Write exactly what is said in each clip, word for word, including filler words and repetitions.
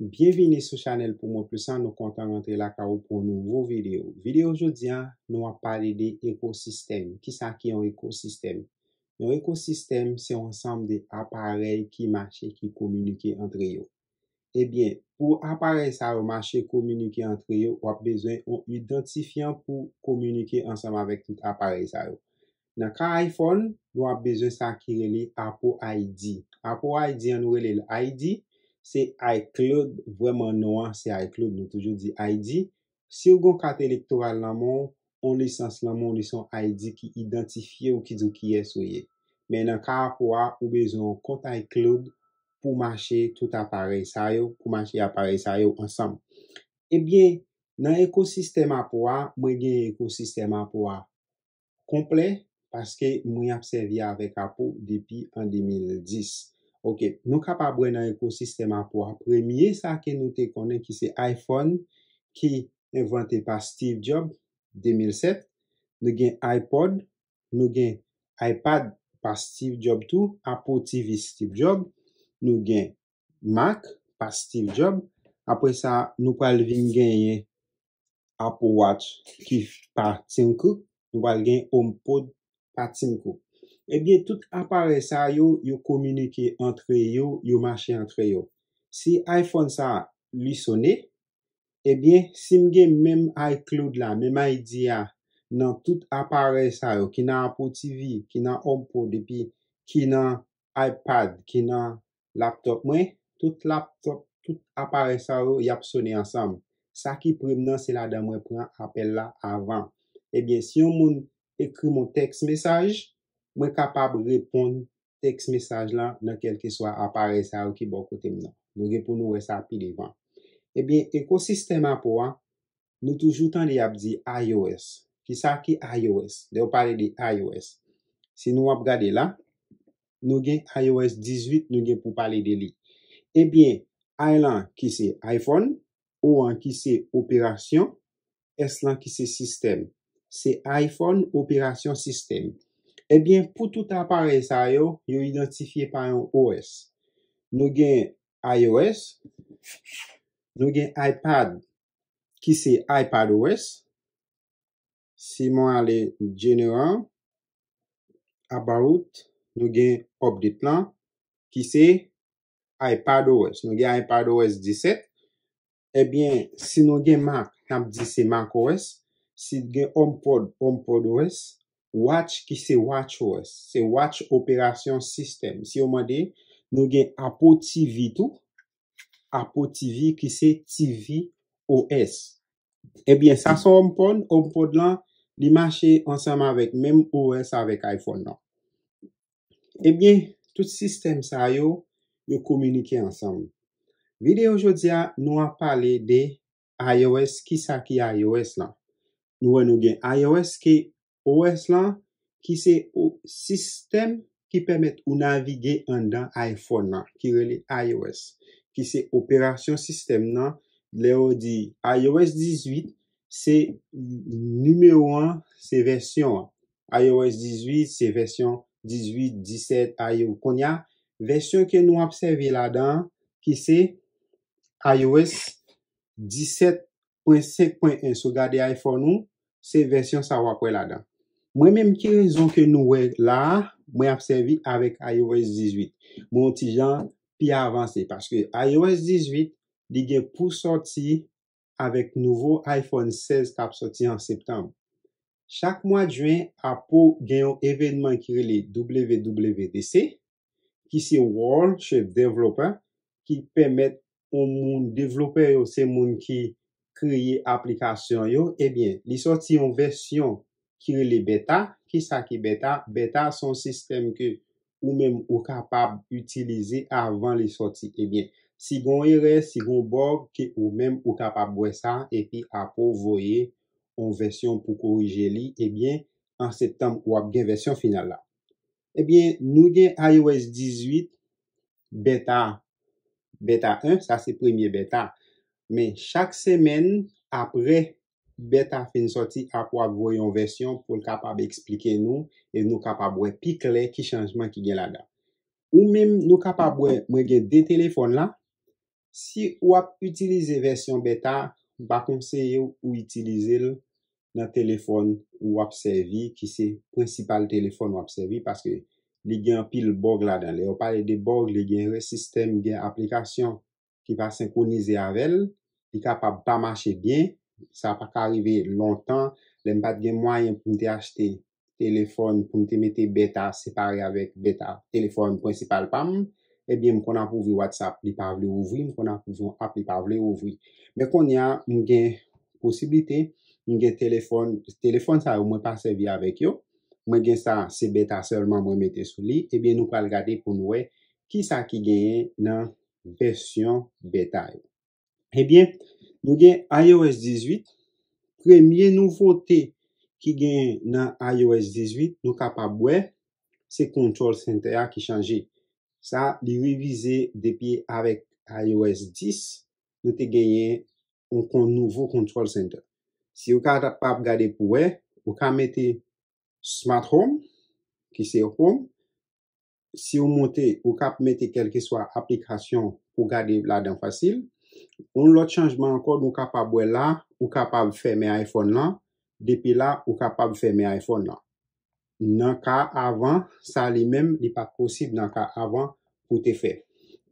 Byenvini sou chanèl Pou Mwen Plis lan, nou kontan rantre lakay ou pou yon nouvo videyo. Videyo jodi a, nou ap pale de ekosistèm. Kisa ki yon ekosistèm? Yon ekosistèm se yon ansanm de aparèy ki mache, ki kominike antre yo. Ebyen, pou aparèy sa yo mache, kominike antre yo, w ap bezwen yon idantifyan pou kominike ansanm avèk tout aparèy sa yo. Nan ka iPhone, nou ap bezwen sa ki rele Apple I D. Apple I D an, nou rele l I D, se iCloud, vrèman non an se iCloud, nou toujou di I D. Si w gen yon kat elektoral nan men w, yon lisans nan men w, li se yon I D ki idantifye w, ki di w kiyès ou ye. Men nan ka Apple a, ou bezwen yon kont iCloud pou mache tout aparèy sa yo, pou mache aparèy sa yo ansanm. Ebyen, nan ekosistèm Apple a, mwen gen ekosistèm Apple a konplè paske mwen ap sèvi avèk Apple depi an de mil dis. Oke, nou kapab wè nan ekosistèm Apple a, premye sa ke nou te konnen ki se iPhone ki envante pa Steve Jobs, de mil sèt, nou gen iPod, nou gen iPad pa Steve Jobs tou, Apple T V Steve Jobs, nou gen Mac pa Steve Jobs. Apre sa, nou pral vin genyen Apple Watch ki pa Tim Cook, nou pral gen HomePod pa Tim Cook. Ebyen, tout aparèy sa yo, yo kominike antre yo, yo mache antre yo. Si iPhone sa, li sone, ebyen, si m gen menm iCloud la, menm I D a, nan tout aparèy sa yo, ki nan Apple T V, ki nan HomePod, epi ki nan iPad, ki nan laptop mwen, tout laptop, tout aparèy sa yo, y ap sone ansanm. Sa ki pre m nan, se ladan mwen pran apèl la avan. Ebyen, si yon moun ekri m yon tèks mesaj, mwen kapab reponn tèks mesaj la nan kèlkeswa aparèy sa yo ki bò kote m nan. Nou gen pou nou wè sa pi devan. Ebyen, ekosistèm Apple a, nou toujou tande y ap di iOS. Kisa ki iOS? Lè yo pale de iOS, si nou ap gade la, nou gen iOS dizuit, nou gen pou pale de li. Ebyen, I lan ki se iPhone, O an ki se operasyon, S lan ki se sistèm. Se iPhone operasyon sistèm. Ebyen, pou tout aparèy sa yo, yo idantifye pa yon O S. Nou gen iOS, nou gen iPad ki se iPadOS. Si mwen ale General, About, nou gen update lan ki se iPadOS. Nou gen iPadOS disèt. Ebyen, si nou gen Mac, n ap di se macOS. Si gen HomePod, HomePodOS. Watch ki se watchOS. Se watch operasyon sistèm. Si yo mande, nou gen Apple T V tou. Apple T V ki se tvOS. Ebyen, sa se HomePod. HomePod lan, li mache ansanm avèk menm O S avèk iPhone lan. Ebyen, tout sistèm sa yo, yo kominike ansanm. Videyo jodi a, nou ap pale de iOS, kisa ki iOS lan. Nou wè nou gen iOS ki O S lan, ki se o-, sistèm ki pèmèt ou navige anndan iPhone lan, ki rele iOS, ki se operasyon sistèm nan. Lè yo di iOS dizuit, se nimewo an, se vèsyon an. iOS dizuit, se vèsyon dizuit, disèt, iOS. Kounye a, vèsyon ke nou ap sèvi ladan an, ki se iOS disèt pwen senk pwen en. Si w gade iPhone ou, se vèsyon sa w ap wè ladan. Mwen menm, ki rezon ke nou wè la a, mwen ap sèvi avèk iOS dizuit. Mwen yon ti jan pi avanse, paske iOS dizuit, li gen pou sòti avèk nouvo iPhone sèz k ap sòti an septanm. Chak mwa jen, Apple gen yon evènman ki rele W W D C, ki se World Chef Developer, ki pèmèt yon moun, devlopè yo, se moun ki kreye aplikasyon yo, ebyen, li sòti yon vèsyon ki rele beta. Kisa ki beta? Beta se yon sistèm ke ou menm ou kapab itilize avan li sòti. Ebyen, si gen yon erè, si gen yon bug, ke ou menm ou kapab wè sa, epi Apple voye yon vèsyon pou korije li, ebyen, an septanm, w ap gen vèsyon final la. Ebyen, nou gen iOS dizuit beta, beta en, sa se premye beta. Men chak semèn, apre beta fin sòti, Apple ap voye yon vèsyon pou l kapab eksplike nou e nou kapab wè pi klè ki chanjman ki gen ladan. Ou menm, nou kapab wè, mwen gen de telefòn la. Si w ap itilize vèsyon beta, m pa konseye w ou itilize l nan telefòn ou w ap sèvi, ki se prensipal telefòn w ap sèvi, paske li gen anpil bug ladan. Lè yo pale de bug, li gen sistèm, gen aplikasyon ki pa senkwonize avè l, li kapab pa mache byen. Sa pa ka rive lontan. Lè m pa t gen mwayen pou m te achte telefòn, pou m te mete beta separe avèk beta telefòn prensipal pa m, ebyen, m konn ap ouvri WhatsApp, li pa vle ouvri, m konn ap ouvri yon app, li pa vle ouvri. Men kounye a, m gen posiblite, m gen telefòn, telefòn sa yo, mwen pa sèvi avèk yo. Mwen gen sa, se beta sèlman mwen mete sou li. Ebyen, nou pral gade pou nou wè kisa ki genyen nan vèsyon beta yo. Ebyen, nou gen iOS dizuit. Premye nouvote ki gen nan iOS dizuit, nou kapab wè, se Control Center a ki chanje. Sa, li revize depi avèk iOS dis, nou te genyen yon kon nouvo Control Center. Si ou kapab gade pou wè, ou ka mete Smart Home, ki se Home. Si ou monte, ou kap mete kèlkeswa aplikasyon pou gade ladan fasil. Yon lòt chanjman ankò, nou kapab wè la, ou kapab fèmen iPhone lan. Depi la, ou kapab fèmen iPhone lan. Nan ka avan, sa li menm, li pa t posib nan ka avan pou te fè.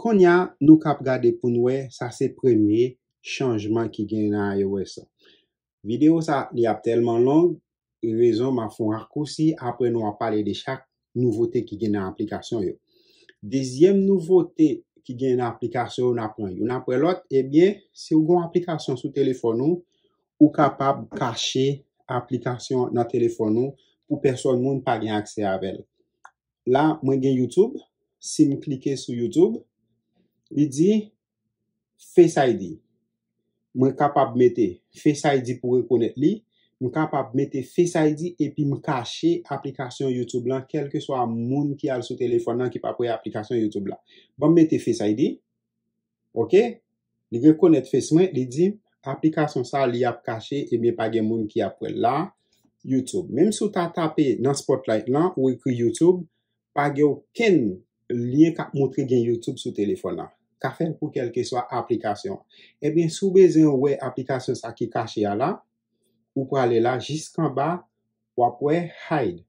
Kounye a, nou kap gade pou n wè, sa se premye chanjman ki gen nan iOS lan. Videyo sa, li ap tèlman long, rezon m ap fè yon rakousi, apre nou ap pale de chak nouvote ki gen nan aplikasyon yo. Dezyèm nouvote ki gen nan aplikasyon yo, n ap pran youn apre lòt, ebyen, si w gen yon aplikasyon sou telefòn ou, ou kapab kache aplikasyon nan telefòn ou pou pèsòn moun pa gen aksè avè l. La, mwen gen YouTube. Si m klike sou YouTube, li di Face I D. Mwen kapab mete Face I D pou rekonèt li. M kapab mete Face I D epi m kache aplikasyon YouTube lan, kèlkeswa moun ki al sou telefòn nan ki p ap wè aplikasyon YouTube la. Ban m mete Face I D. Ok? Li rekonèt face mwen, li di aplikasyon sa li ap kache, ebyen pa gen moun ki ap wè l la, YouTube. Menm si w ta tape nan Spotlight lan, ou ekri YouTube, pa gen okenn lyen k ap montre gen YouTube sou telefòn nan. Ka fè l pou kèlkeswa aplikasyon. Ebyen, si w bezwen wè aplikasyon sa ki kache a la, ou prale la jiskanba, w ap wè Hide.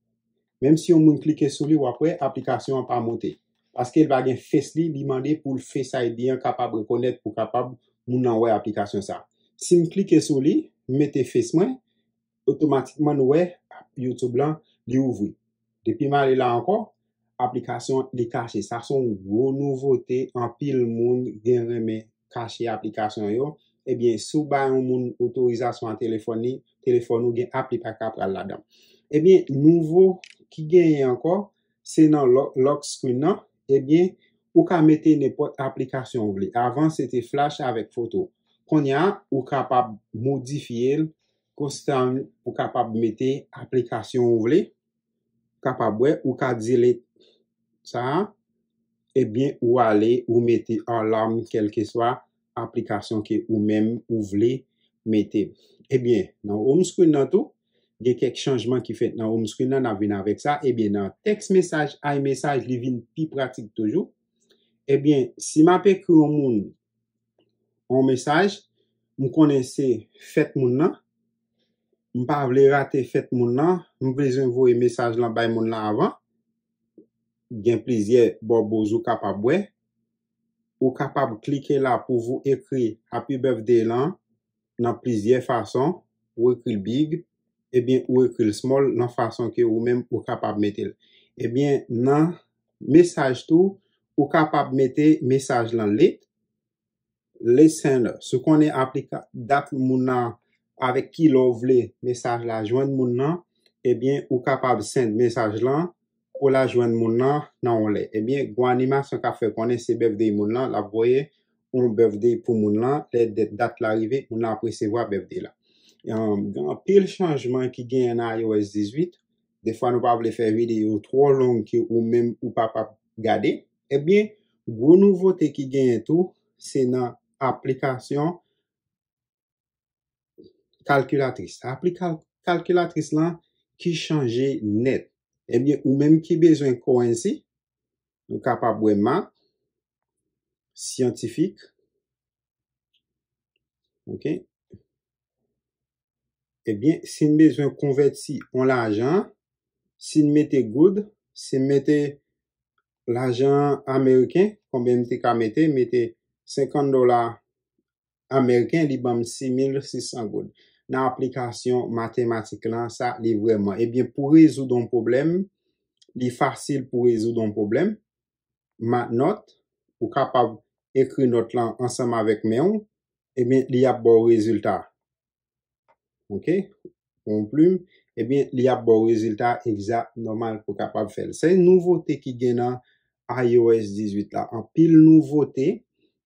Menm si yon moun klike sou li, w ap wè aplikasyon an pa monte. Paske l pa gen face li, li mande pou l Face I D an kapab rekonèt pou kapab moun nan wè aplikasyon sa. Si m klike sou li, m mete face mwen, otomatikman nou wè YouTube lan, li ouvri. Depi m ale la ankò, aplikasyon li kache. Sa se yon gwo nouvote, anpil moun gen renmen kache aplikasyon yo. Ebyen, si w bay yon moun otorizasyon a telefòn li, telefòn ou gen app li pa ka pral ladan. Ebyen, nouvo ki genyen ankò, se nan lo-, lock screen nan. Ebyen, ou ka mete nenpòt aplikasyon ou vle. Avan, se te Flash avèk foto. Kounye a, ou kapab modifye l, konsa ou kapab mete aplikasyon ou vle. Kapab wè, ou ka delete sa a, ebyen, ou ale, ou mete alarm, kèlkeswa aplikasyon ke ou menm ou vle mete. Ebyen, nan home screen nan tou, gen kèk chanjman ki fèt nan home screen nan, n ap vin avèk sa. Ebyen, nan text message, iMessage, li vin pi pratik toujou. Ebyen, si m ap ekri yon moun yon mesaj, m konnen se fèt moun nan, m pa vle rate fèt moun nan, m bezwen voye mesaj lan bay moun lan avan. Gen plizyè bubbles ou kapab wè. Ou kapab klike la pou ou ekri Happy Birthday lan nan plizyè fason. Ou ekri l big, ebyen, ou ekri l small nan fason ke ou menm ou kapab mete l. Ebyen, nan mesaj tou, ou kapab mete mesaj lan late, late sender. Si w konnen aplika-, dat moun nan avèk ki lè w vle mesaj la jwenn moun nan, ebyen, ou kapab send mesaj lan pou l al jwenn moun nan nan yon lè. Ebyen, gwo animasyon k ap fè konnen se birthday moun nan, l ap voye yon birthday pou moun nan, lè dat, dat la rive, moun nan ap resevwa birthday la. Em, gen anpil chanjman ki genyen nan iOS dizuit. Defwa nou pa vle fè videyo twò long ke ou menm ou pa p ap gade. Ebyen, gwo nouvote ki genyen tou, se nan aplikasyon kalkilatris. Apli-, kal-, kalkilatris lan ki chanje nèt. Ebyen, ou menm ki bezwen currency, nou kapab wè math, syantifik, Ok. Ebyen, si n bezwen konvèti yon lajan, si n mete goud, si n mete lajan ameriken, konbyen m te ka mete? Mete senkant dola ameriken, li ban m sis mil sis san goud. Nan aplikasyon matematik lan, sa li vrèman. Ebyen, pou rezoud yon pwoblèm, li fasil pou rezoud yon pwoblèm. Matnòt, ou kapab ekri nòt lan ansanm avèk men w, ebyen, li ap ba w rezilta. Ok? Yon plim, ebyen, li ap ba w rezilta egzak, nòmal pou w kapab fè l. Se nouvote ki gen nan iOS dizuit la. Anpil nouvote.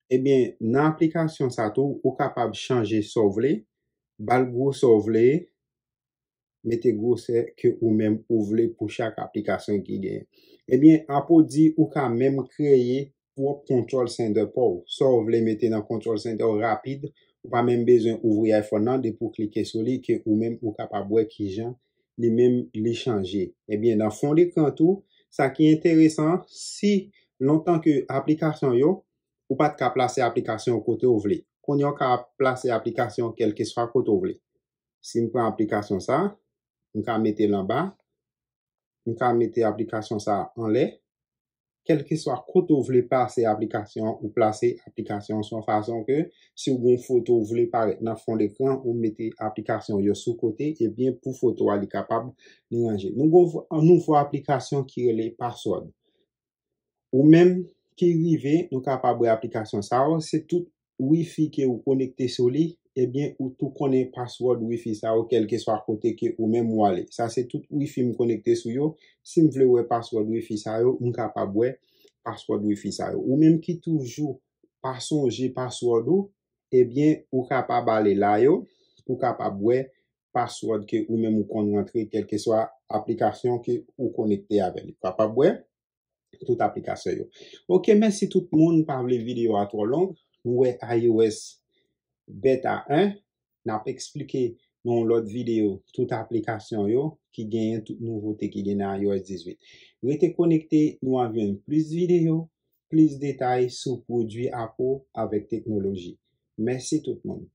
Ebyen, nan aplikasyon sa tou, ou kapab chanje sa w vle, ba l gwosè w vle, mete gwosè ke ou menm ou vle pou chak aplikasyon ki genyen. Ebyen, apodi ou ka menm kreye pwòp control center pa w. Sa w vle mete nan control center w rapid, ou pa menm bezwen ouvri iPhone nan, depi w klike sou li, ke ou menm ou kapab wè kijan li menm li chanje. Ebyen, nan fon dekran tou, sa ki enteresan, si lontan ke aplikasyon yo, ou pa t ka plase aplikasyon kote w vle. Kounye a w ka plase aplikasyon kèlkeswa kote w vle. Si m pran aplikasyon sa, m ka mete l anba, m ka mete aplikasyon sa anlè. Kèlkeswa kote w vle plase aplikasyon an, ou plase aplikasyon an se yon fason ke si w gen yon foto w vle parèt nan fon dekran, ou mete aplikasyon yo sou kote, ebyen pou foto a li kapab li ranje. Nou gen yon nouvo aplikasyon ki rele Password. Ou menm ki rive, nou kapab wè aplikasyon sa yo, se tout wifi ke ou konekte sou li, ebyen ou tou konnen password wifi sa yo, kèlkeswa kote ke ou menm ou ale. Sa se tout wifi m konekte sou yo. Si m vle wè password wifi sa yo, m kapab wè password wifi sa yo. Ou menm ki toujou pa sonje password ou, ebyen ou kapab ale la yo pou kapab wè password ke ou menm ou konn rantre, kèlkeswa aplikasyon ke ou konekte avè li. Ou kapab wè tout aplikasyon yo. Ok, mèsi tout moun, pa vle videyo a twò long. Nou wè iOS beta en, n ap eksplike nan yon lòt videyo tout aplikasyon yo ki genyen, tout nouvote ki gen nan iOS dizuit. Rete konekte, nou ap jwenn plis videyo, plis detay sou pwodui Apple avèk teknoloji. Mèsi tout moun.